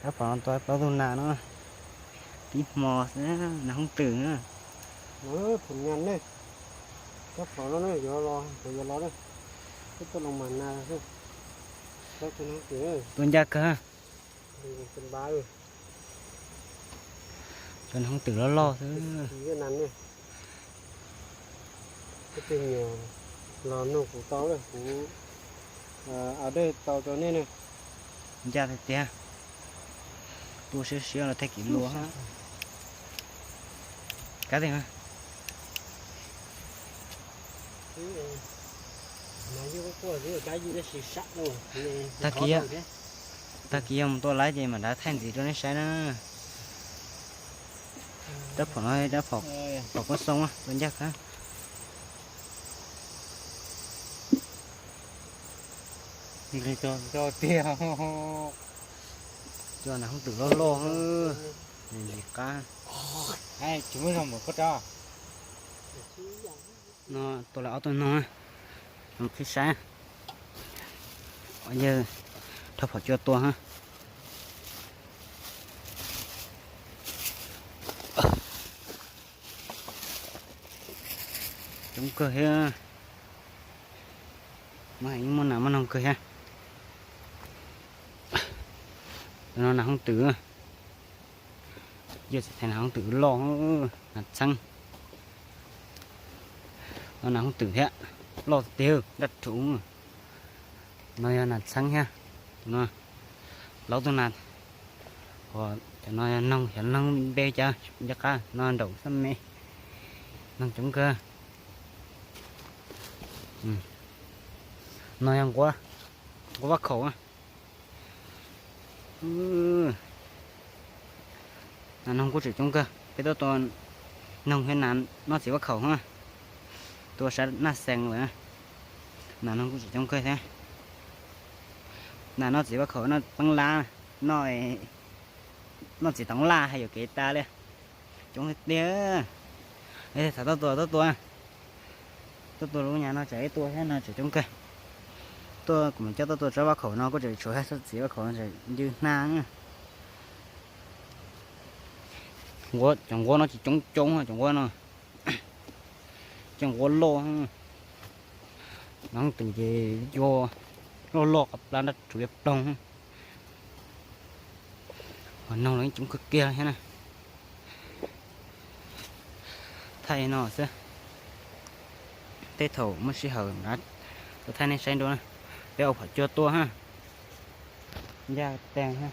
Rab phom no tua plaub tug nas no, tib hmo xwb nas hoob twm na. Phom nyas ne, rab phom no yuav los, yuav los ne, peb tuaj los mas nas xwb. Tua ncaj kawg. Cov nas hoob twm loj loj xwb. Los nug kuv tau, kuv ua dej tau rau nej ne. Ncaj tiag tiag. Tua siab siab los thaij kev luag. Kab tiag. Tag kis, tag kis yog mus tua laib ces mam rov thaij ntxiv rau nej saib na. Rab phom no, rab phom, phom kuab xoo tua ncaj kawg. Tiag, cov nas hoob twm loj loj, ntxim qab. No tua lawm ob tug noog, qhib saib. Yawg rab phom cua tua. Coob kawg thiab. Muaj nas muaj noog kawg thiab. No nas hoob twm. Yog tsis tas nas hoob twm loj, nas txheeb. No nas hoob twm thiab, loj tiag, daj rhuv. No yog nas txheeb thiab. Tus no plaub tug nas. Cov no yog noog, xyov noog npe cas ncaj qab, no nraum xab me. Noog coob kawg. No yog nquab, nquab vaj khaum. Nas noog kuj tseem coob kawg, peb tuaj tua noog thiab nas noj txiv vaj khaum. Tua sab Naj Xees lawm, nas noog kuj tseem coob kawg thiab. Nas noj txiv vaj khaum, noj peeb lab, noj, noj txiv toov laj hais yuam kev tas li. Coob tiag tiag. Txhob tuaj tua, tuaj tua, tuaj tua lub nyam no tseem ib tua thiab no tseem coob kawg. Tuaj kuv mam coj tuaj tua tsob vaj khaum no kuj tseem tshuav txiv vaj khaum no tseem ncw hnab. Cov nquab no tsis coob coob, cov nquab no, cov nquab loj. Nas hoob twm ces yog loj loj qab plab nraj rhuv yuav ploog. Ho noog los yeej coob kawg kiag thiab na. Thaij no xwb, tej thaum muaj sij hawm na, thaij nej saib dua na. Peb ua phom cua tua ha. Ncaj tag ha.